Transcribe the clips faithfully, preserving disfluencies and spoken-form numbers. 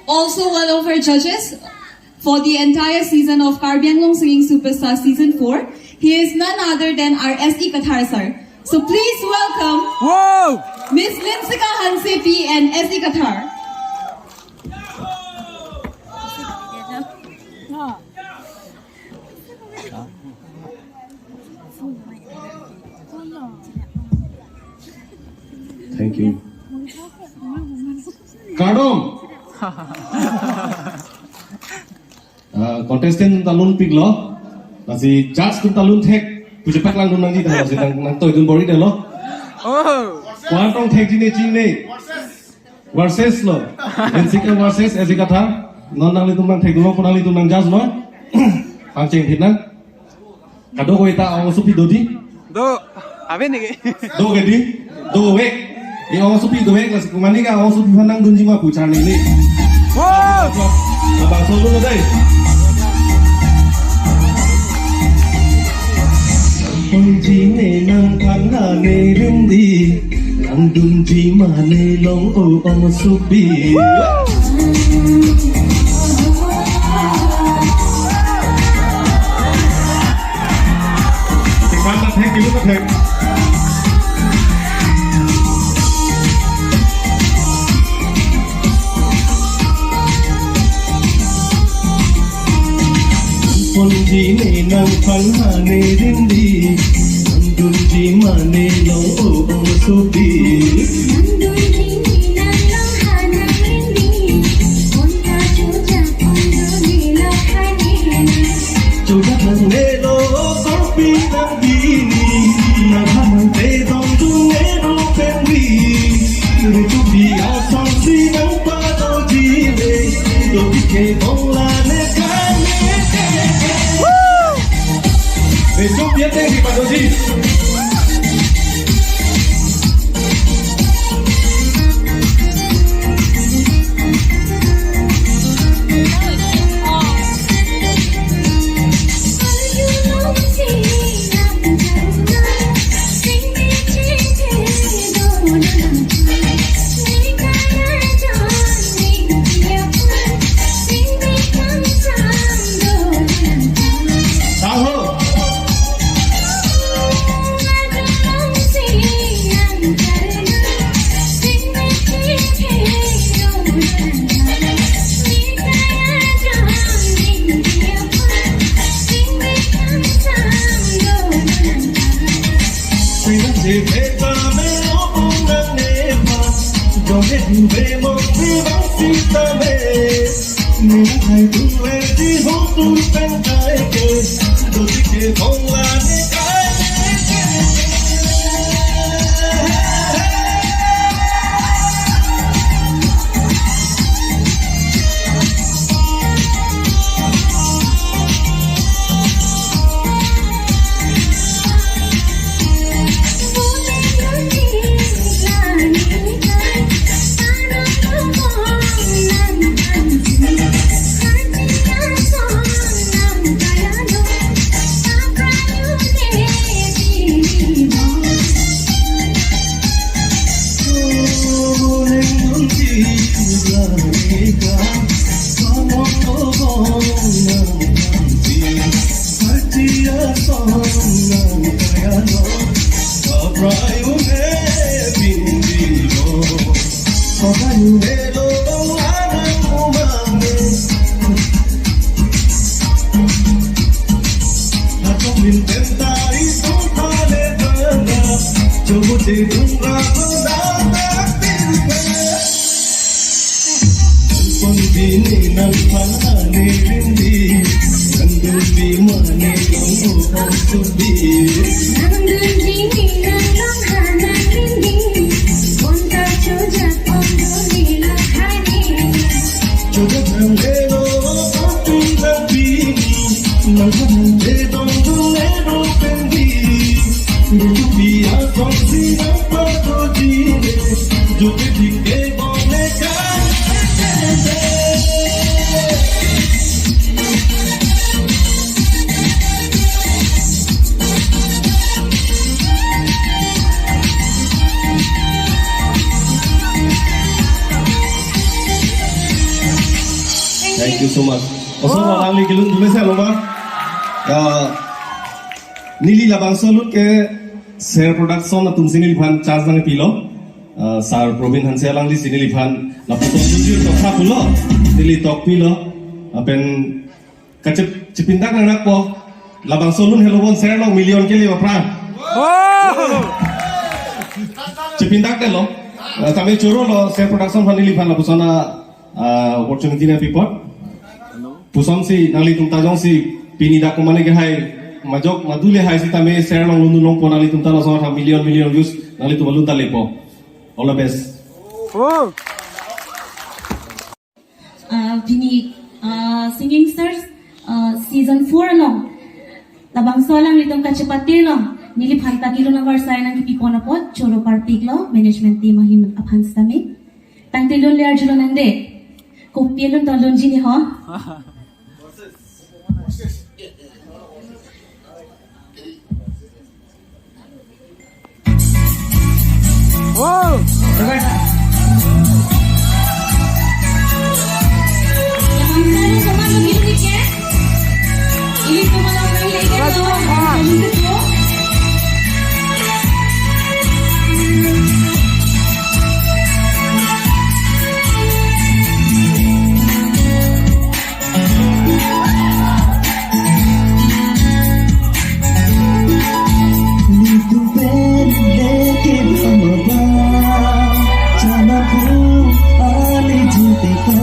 Also one of our judges for the entire season of Karbi Anglong Singing Superstar Season four. He is none other than our S E Kathar sir. So please welcome Wow! Miss Linsika Hansepi and S E Kathar. Thank you. Kardom. Ah, contestant ta lunpiklo. Lasi judge atum ta lunthek. Puji paklang dun nangji ta lasi nang, nangtoidun bor-i detlo. Oh. Ko-an tong thekji ne chinine. Versus lo. Linsika versus S E Kathar. Non nanglitum nangthekdunlo, ko nanglitum nang judge lo. Pangcheng phit nang. Kadokave ta ong sopi do dei. Do, ave neke. Do ke dei. Dovek. E ong sopi dovek, lasi komatne ke ong sopi aphan nangdunji ma pu charli ne. Wow! Labangso lo dei. Ponji ne nangphan ha ne rim dei. Nangdunji ma ne long-o ong sopi. Thank you, thank you. Ponji ne nangphan ha ne rim dei, nangdunji ma ne long-o ong sopi. Nangdunji ne nanglong ha nangrim dei, pon ta chojak ong do ne lo ha ne. Chojak nangne lo, sopi nang dei, nang ha nangtedong dun ne ro pen dei. Ri tupi asong si nangpadoji le, dotik ke bong la ne kai ne ke. Woo! Ri tupi ateng si padoji. Thank you so much. Oso, oh, alangli kelun dulu sa loma. Ah, neli labangso alut ke Ser Production atumsi neliphan chance nangpilo. Ah, Sir Probin Hanse alanglisi neliphan lapuson jujur tokha pulo. Neli tokpilo. Lapen kachep-, chepindak nangpo. Labangso alun helo bon Ser along million kele aphrang. Oh! Chepindak detlo. Ah, tame chorolo Ser Production aphan neliphan lapuson a, ah, opportunity nangpipot. Pusonsi nanglitum ta jongsi pini dak komane ke hai majok madule hai sitame Ser along lun longpo, nanglitum ta laso atha million million views nanglitum alun ta lepo. All the best. Oh. Ah, pini, ah, Singing Stars, ah, season four along labangso alanglitum kachepatir along neliphan ta kelun avarsai nangkipipon apot choro parpiklo management team ahin aphan sitame. Tangte lun le arjulonang de. Kopi alun ta lunji ni ho. Wow. Nelitum pen deke dam abang, Chanampu arni juteka.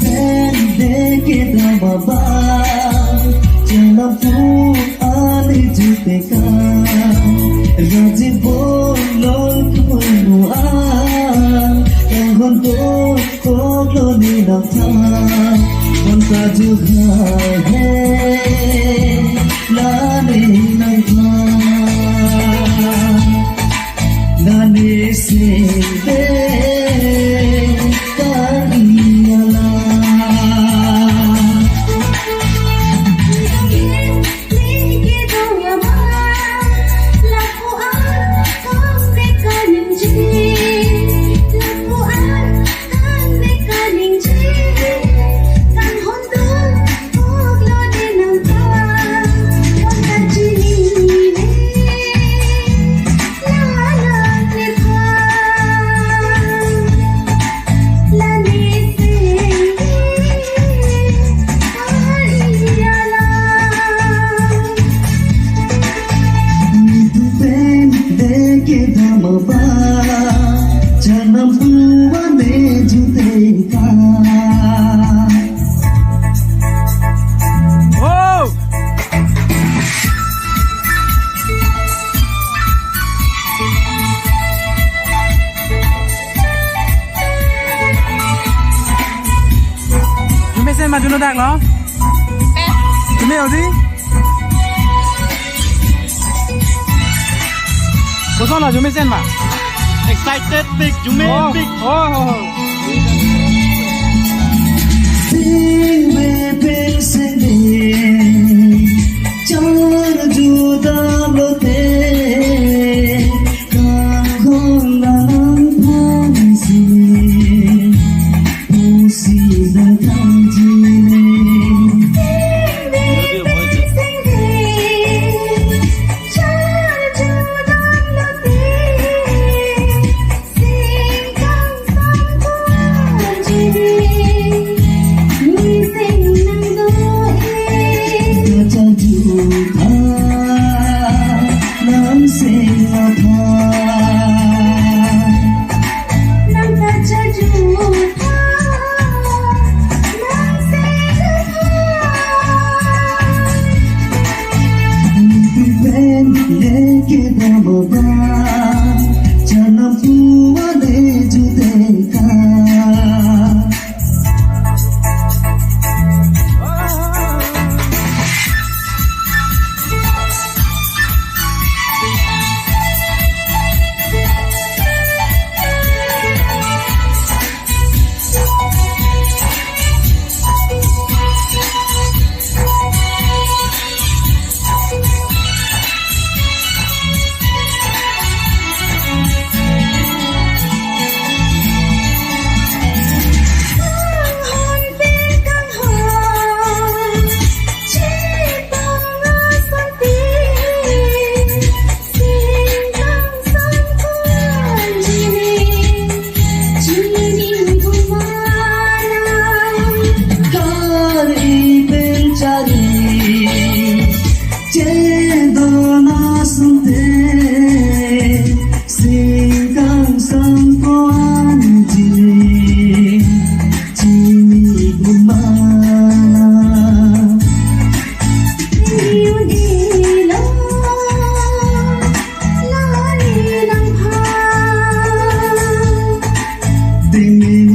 Pen deke dam abang, Chanampu arni juteka. Rajiv Bolong kemunu an, kanghon to koklo ne nangthan, bonta juhai he, la ne nangthan, la ne sende kali ala. Nelitum pen deke dam abang, Chanampu arni juteka. Oh! Arjumesen ma, arjuno daklo? Arjume odi? Kosonlo, arjumesen ma? Excited pik, arjume pik. Oh, oh, oh. Sing me pik sing me, char ju damlote, kanghon lang phan si, pusi lang tang ji ne. Ding ding